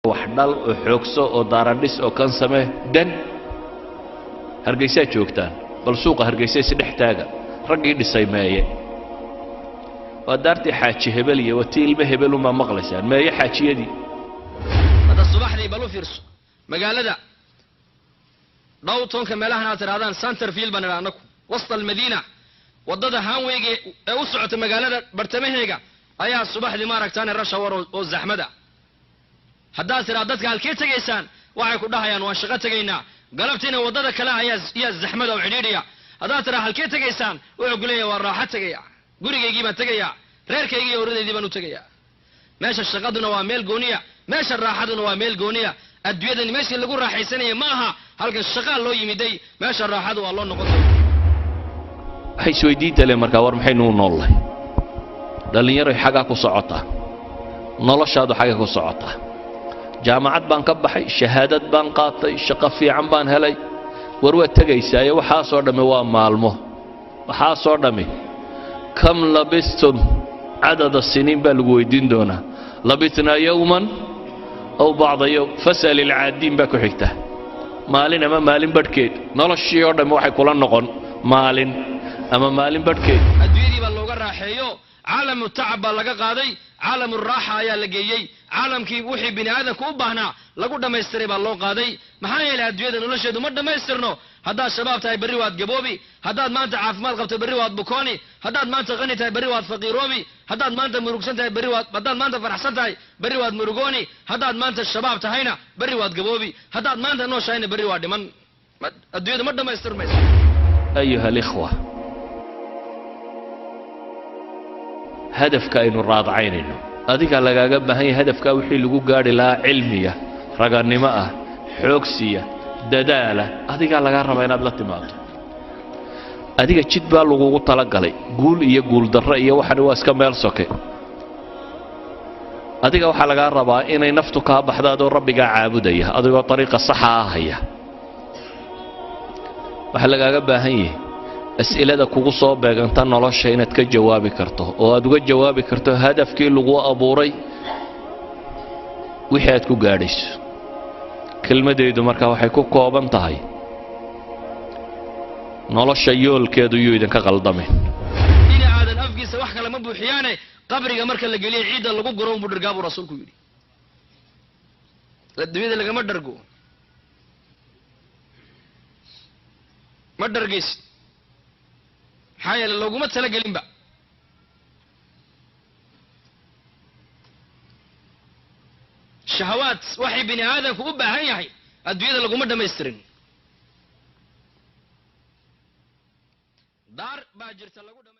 Wax dhal oo xoogso oo daaradhis oo kan samee. Dan Hargaysaa joogtaan, bal suuqa Hargaysa isdhex taaga. Raggii dhisay meeye? Waa daartii Xaaji Hebel iyo waa tii ilmo hebel unbaa maqlaysaan. Meeye xaajiyadii? Hadda subaxdii bal u fiirso magaalada dhowtonka, meelahan aad tidhahdaan Centerfield baan idhaa annaku, wasta almadiina, waddada highwayga ee u socota magaalada bartamaheega ayaa subaxdii maaragtaane rush hour oo zaxmada. Haddaad tidhaa dadka halkee tegaysaan, waxay ku dhahayaan waan shaqo tegaynaa. Galabtiina waddada kale ayaa yaa zaxmada oo cidhiidhiya. Haddaad tidhaa halkee tegaysaan, wuxuu ku leeyahay waan raaxo tegaya, gurigaygii baan tegayaa, reerkaygii iyo oradeydii baan u tegayaa. Meesha shaqaduna waa meel gooniya, meesha raaxaduna waa meel gooniya. Adduunyadani meeshii lagu raaxaysanaya ma aha. Halkan shaqaa loo yimiday, meesha raaxadu waa loo noqon doona. Waxay isweydiinta le markaa, war maxaynu u noollahay? Dhallinyaroy, xagaa ku socotaa noloshaadu? Xagga ku socotaa? Jaamacad baan ka baxay, shahaadad baan qaatay, shaqo fiican baan helay. War waad tegaysaaye, waxaasoo dhammi waa maalmo, waxaasoo dhammi. كم لبثتم عدد سنين baa lagu weydiin doonaa. لبثنا يوما أو بعض يوم فاسأل العادين baa ku xigta. Maalin ama maalin badhkeed. Noloshii oo dhammi waxay kula noqon maalin ama maalin badhkeed. Adduunyadii baa looga raaxeeyo, caalamu tacab baa laga qaaday, caalamu raaxa ayaa la geeyey. Caalamkii wixii bini aadamku u baahnaa lagu dhammaystiray baa loo qaaday. Maxaa yeelay, adduunyada nolosheedu ma dhammaystirno. Haddaad shabaab tahay, berri waad gaboobi. Haddaad maanta caafimaad qabto, berri waad bukooni. Haddaad maanta qani tahay, berri waad faqiiroobi. Haddaad maanta murugsan tahay, berri waad, haddaad maanta faraxsan tahay, berri waad murugooni. Haddaad maanta shabaab tahayna, berri waad gaboobi. Haddaad maanta nooshahayna, berri waa dhiman. Adduunyadu ma dhammaystirmayso. أيها الإخوة, hadafka aynu raadacaynayno adigaa lagaaga baahan yahay. Hadafkaa wixii lagu gaadhi lahaa, cilmiya, ragannimo ah, xoogsiya, dadaala, adigaa lagaa rabaa inaad la timaado. Adiga jid baa lagugu talagalay. Guul iyo guuldarro iyo waxani waa iska meel soke. Adiga waxaa lagaa rabaa inay naftu kaa baxdo adoo Rabbigaa caabudaya, adigoo ariiqa saxa ah haya. Waxaa lagaaga baahan yahay as'ilada kugu soo beeganta nolosha inaad ka jawaabi karto, oo aad uga jawaabi karto hadafkii lagu abuuray wixii aad ku gaadhayso. Kelmadaydu markaa waxay ku kooban tahay: nolosha yoolkeedu yuu idinka qaldamin. Bini aadan afkiisa wax kale ma buuxiyaane, qabriga marka la geliya ciidda lagu guro unbuu dhargaa buu Rasuulku yidhi. Adduunyada lagama dhargo, ma dhargaysid, maxaa yeele looguma talagelinba. Shahawaad waxay bini aadamku u baahan yahay adduunyada laguma dhammaystirin. Daar baa jirta lagu dhama.